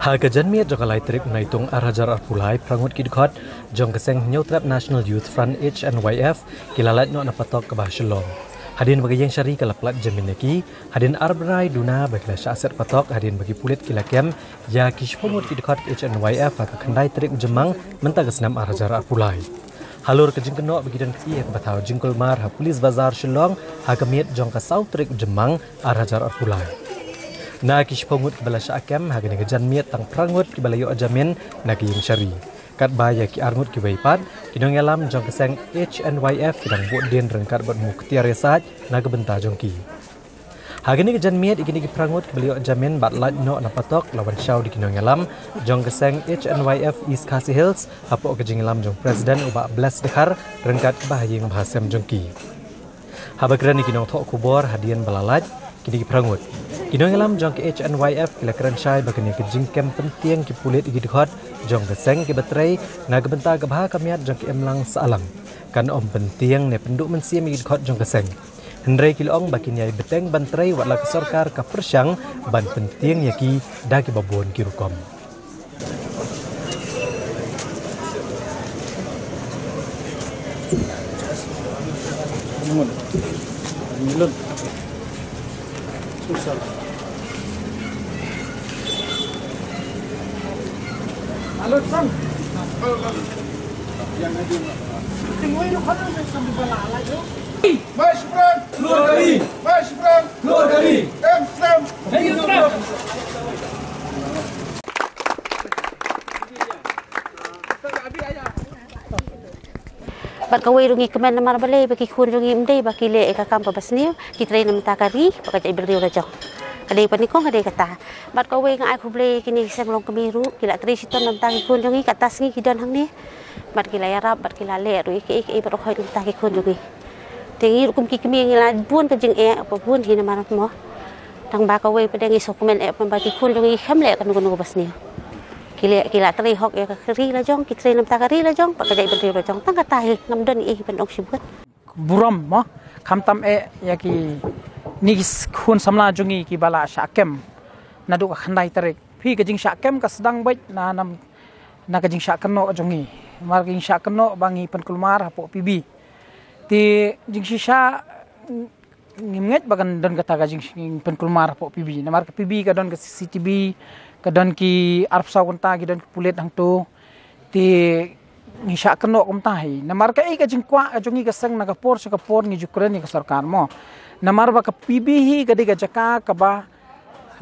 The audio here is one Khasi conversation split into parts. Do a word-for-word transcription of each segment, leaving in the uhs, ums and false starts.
Ha ka janmiet jong ka lai tarik Naitung ar hajar arphew lai, phra ngut ki dkhot jong ka seng Hynñiewtrep National Youth Front, H N Y F, ki la lait noh na patok kaba Shillong. Hadien ba ka ïing shari ka la pynlait jamin ïa ki, hadien ar bnai duna ba ki la shah set patok, hadien ba ki pulit ki la kem ïa ki shiphew ngut ki dkhot H N Y F ha ka khyndai tarik u Jymmang mynta ka snem ar hajar arphew lai. Halor ka jingkynnoh ba ki don kti ha kaba thaw jingkulmar ha Police Bazar Shillong ha ka miet jong ka saw tarik u Jymmang ar hajar arphew lai. Na ki shiphew ngut kiba la shah kem ha kane ka janmiet, tang phra ngut kiba la ïoh jamin na ka ïing shari. Katba ïa ki ar ngut kiwei pat, ki nongïalam jong ka seng H N Y F ki dang buh dien ryngkat bad muktiar ïasaid na ka bynta jong ki. Ha kane ka janmiet, ïa kine ki phra ngut kiba la ïoh jamin bad lait noh na patok la wan shaw da ki nongïalam jong ka seng H N Y F East Khasi Hills hapoh ka jingïalam jong President u Bah Bless Dkhar ryngkat kiba ha ïing ba ha sem jong ki. Haba kren ïa ki nongthoh khubor hadien ba la lait kine ki phra ngut, ki nongïalam jong ka H N Y F ki la kren shai ba kane ka jingkem pyntieng ki pulit ïa ki dkhot jong ka seng kiba trei na ka bynta ka bha ka miat jong ka imlang sahlang kan ym pyntieng ne pynduh mynsiem ïa ki dkhot jong ka seng. Hynrei ki la ong ba kin ïai bteng ban trei wat la ka sorkar ka pyrshang ban pyntieng ïa ki da kiba bun ki rukom. March front! Keluar dari! March front! Keluar dari! Islam! Islam! Bad kawei ruh ngi kmen namar balei ba ki khun jong ngi ym dei ba ki leh ïa ka kam kaba sniew, ki trei na bynta ka ri bad ka jaitbynriew la jong. Ka dei ba nyngkong ka dei kata. Bad kawei nga ai khublei ïa kine ki seng longkmie ruh, ki la trei shitom na bynta ki khun jong ngi, kata sngi ki don hangne. Bad ki la ïarap bad ki la leh ruh ïa kiei kiei baroh na bynta ki khun jong ngi. Te ngi ruh kum ki kmie ngi la bun ka jingeh ba bun hi namar mo. Tang ba kawei pat de ngi sngewkmen eh ba ki khun jong ngi khlem leh kano kano kaba sniew. Ki leh, ki la trei hok ïa ka ri la jong, ki trei na bynta ka ri la jong bad ka jaitbynriew la jong. Tang kata hi, ngam don ei ban ong shibun. Burom mo, khamtam eh ïa kine ki khun samla jong ngi kiba la shah kem naduh ka khyndai tarik. Phi, ka jingshah kem ka sdang beit na, na, na ka jingshah kynnoh jong ngi. Namar ka jingshah kynnoh ba ngi pynkulmar hapoh P B. Te jingshisha ngim ngeit ba kan don kata ka jingpynkulmar hapoh P B. Namar ka P B ka don ka C C T V, ka don ki arphew saw kynta ki don ki pulit hangto. Te ngi shah kynnoh kumta hi. Namar kaei ka jingkwah ka jong ngi ka seng na ka por sha ka por ngi ju kren ïa ka sorkar mo. Namar ba ka P B hi ka dei ka jaka kaba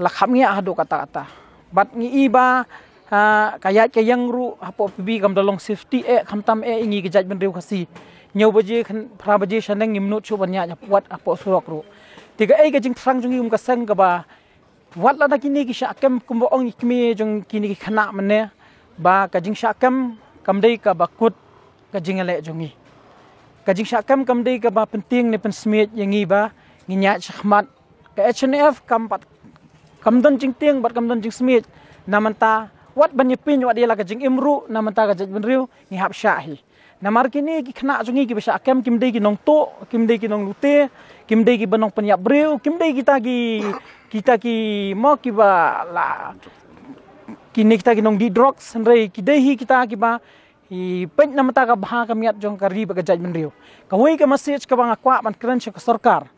la khapngiah haduh katta katta. Bad ngi i ba, ha, ka ïaid ka ïeng ruh hapoh P B kam da long safety eh, khamtam eh ïa ngi ka jaitbynriew Khasi. Hynñiew baje khan phra baje shaneng ngim nud shuh ban ïaid hapoh wat hapoh surok ruh. Te kaei ka jingthrang jong ngi kum ka seng kaba wat lada kine ki shah kem kumba ong i kmie jong kine ki khynnah mynne ba ka jingshah kem kam dei kaba kut ka jingïaleh jong ngi. Ka jingshah kem kam dei kaba pyntieng ne pynsmiej ïa ngi ba ngin ïaid shakhmat. Ka H N F kam pat, kam don jingtieng bad kam don jingsmiej. Na mynta wat ban ïapynwad ïa la ka jingim ruh na mynta ka jaitbynriew ngi hap shah hi. Namar kine ki khynnah jong ngi kiba shah kem kim dei ki nongtuh, kim dei ki nonglute, kim dei kiba nongpynïap briew, kim dei kita ki, kita ki mo kiba la, kine kita ki nongdih drugs, hynrei ki dei hi kita kiba i peit na mynta ka bha ka miat jong ka ri bad ka jaitbynriew. Kawei ka message kaba nga kwah ban kren sha ka sorkar.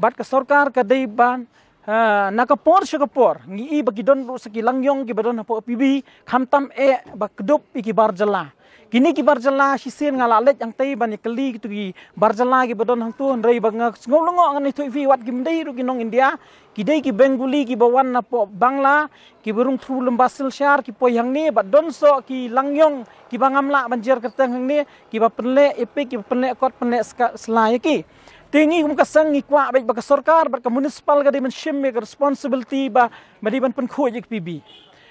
Bad ka sorkar ka dei ban, ha, na ka por sha ka por ngi i ba ki don ruh sa ki langïong kiba don hapoh P B, khamtam eh ba kdup ïa ki bar jylla. Kine ki bar jylla shisien nga la leit hangtei ban ïakylli kito ki bar jylla kiba don hangto, hynrei ba nga sngew lyngngoh ngan ïathuh ïa phi wat kim dei ruh ki nong India, ki dei ki Bengali kiba wan napoh Bangla, kiba rung through lymba Silchar, ki poi hangne, bad don soh ki langïong kiba ngam lah ban jer kyrteng hangne, kiba pynleh ïa phi, kiba pynleh kot, pynleh ska-, sla ïa ki. Te ngi kum ka seng ngi kwah beit ba ka sorkar bad ka municipal ka dei ban shim ïa ka responsibility ba, ba dei ban pynkhuid ïa ka P B.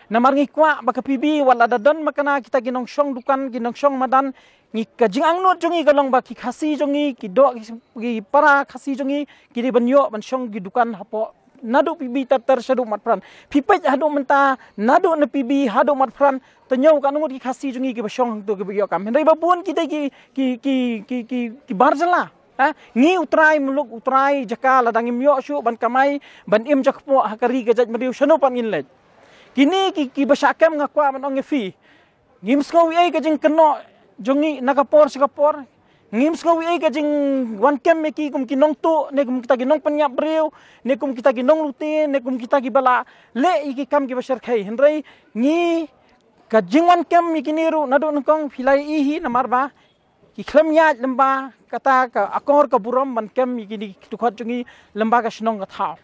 Namar ngi kwah ba ka P B wat lada don makna kita ki nongshong dukan, ki nongshong madan, ngi ka jingangnud jong ngi ka long ba ki Khasi jong ngi, ki doh ki, ki para Khasi jong ngi ki dei ban ïoh ban shong ki dukan hapoh naduh P B ter ter shaduh Matpran. Phi peit haduh mynta naduh na P B haduh Matpran, te ñiew katno ngut ki Khasi jong ngi kiba shong hangto kiba ïoh kam. Hynrei ba bun ki dei ki, ki, ki bar jylla. Ha? Ngi u trai muluk, u trai jaka, lada ngim ïoh shuh ban kamai, ban im jakpoh ha ka ri ka jaitbynriew, shano pat ngin leit? Kine ki, ki ba shah kem nga kwah ban ong ïa phi. Ngim sngew ei ka jingkynnoh jong ngi na ka por sha ka por. Ngim sngew ei ka jingwan kem ïa ki kum ki nongtuh, ne kum kita ki nongpynïap briew, ne kum kita ki nonglute, ne kum kita ki ba la leh ïa ki kam ki ba shyrkhei. Hynrei ngi ka jingwan kem ïa kine ruh naduh nyngkong phi la ïohi hi namar ba ki khlem ïaid lyngba kata ka akor ka burom ban kem ïa kine ki dkhot jong ngi lyngba ka shnong ka thaw.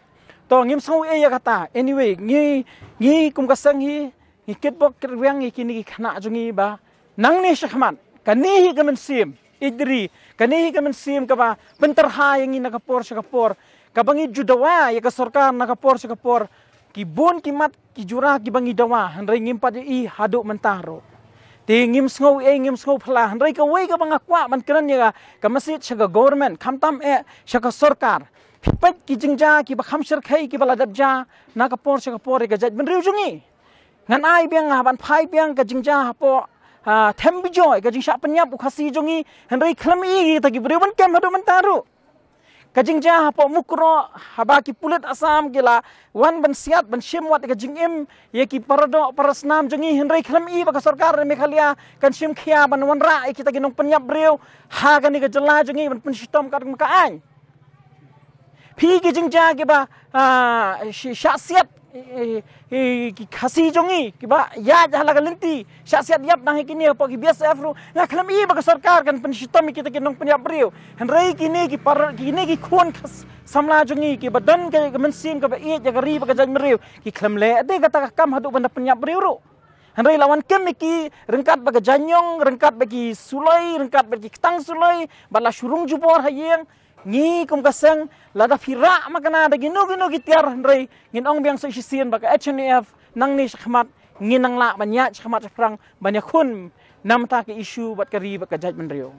To ngim sngew ei ïa kata. Anyway, ngi, ngi kum ka seng hi, ngi kitbok kitrwiang ïa kine ki khynnah jong ngi ba nangne shakhmat, kane hi ka mynsiem ïeit ri, kane hi ka mynsiem kaba pyntyrha ïa ngi na ka por sha ka por, kaba ngi ju dawa ïa ka sorkar na ka por sha ka por. Ki bun ki mat ki jura kiba ngi dawa, hynrei ngim pat ïohi haduh mynta ruh. Te ngim sngew ei, ngim sngew phylla, hynrei kawei kaba nga kwah ban kren ïa ka, ka message sha ka government, khamtam eh sha ka sorkar. Phi peit ki jingjia kiba kham shyrkhei kiba la dep jia na ka por sha ka por ïa ka jaitbynriew jong ngi. Ngan ai biang, ha ban phai biang ka jingjia hapoh, ha, Them Bijoy, ka jingshah pynïap u Khasi jong ngi, hynrei khlem ei kita ki briew ban kem haduh mynta ruh. Ka jingjia hapoh Mukroh, haba ki pulit Assam ki la wan ban siat ban shim wat ka jingim ïa ki paradoh parasnam jong ngi, hynrei khlem ei ba ka sorkar Meghalaya kan shim khia ban wanrah ïa kita ki nongpynïap briew ha kane ka jylla jong ngi ban pynshitom katkum ka aiñ. Phi ki jingjia kiba, ah, shi-, shah siat, eh, eh, ki Khasi jong ngi kiba ïaid ha la ka lynti, shah siat ïap na hi kine hapoh ki B S F ruh, nga khlem ei ba ka sorkar kan pynshitom ïa kita ki nongpynïap briew. Hynrei kine ki par-, kine ki khun khas samla jong ngi kiba don ka, ka mynsiem kaba ïeit ïa ka ri bad ka jaitbynriew, ki khlem leh de kata ka kam haduh ban da pynïap briew ruh. Hynrei la wan kem ïa ki ryngkat bad ka jaiñiong, ryngkat bad ki suloi, ryngkat bad ki ktang suloi, bad la shu rung jubor ha ïing. Ngi kum ka seng, lada phi rah makna da kino kino ki tiar, hynrei ngin ong biang sa shisien ba ka H N A F nangne shakhmat ngin nang lah ban ïaid shakhmat shaphrang ban ïakhun namar ka issue bad ka ri bad ka jaitbynriew.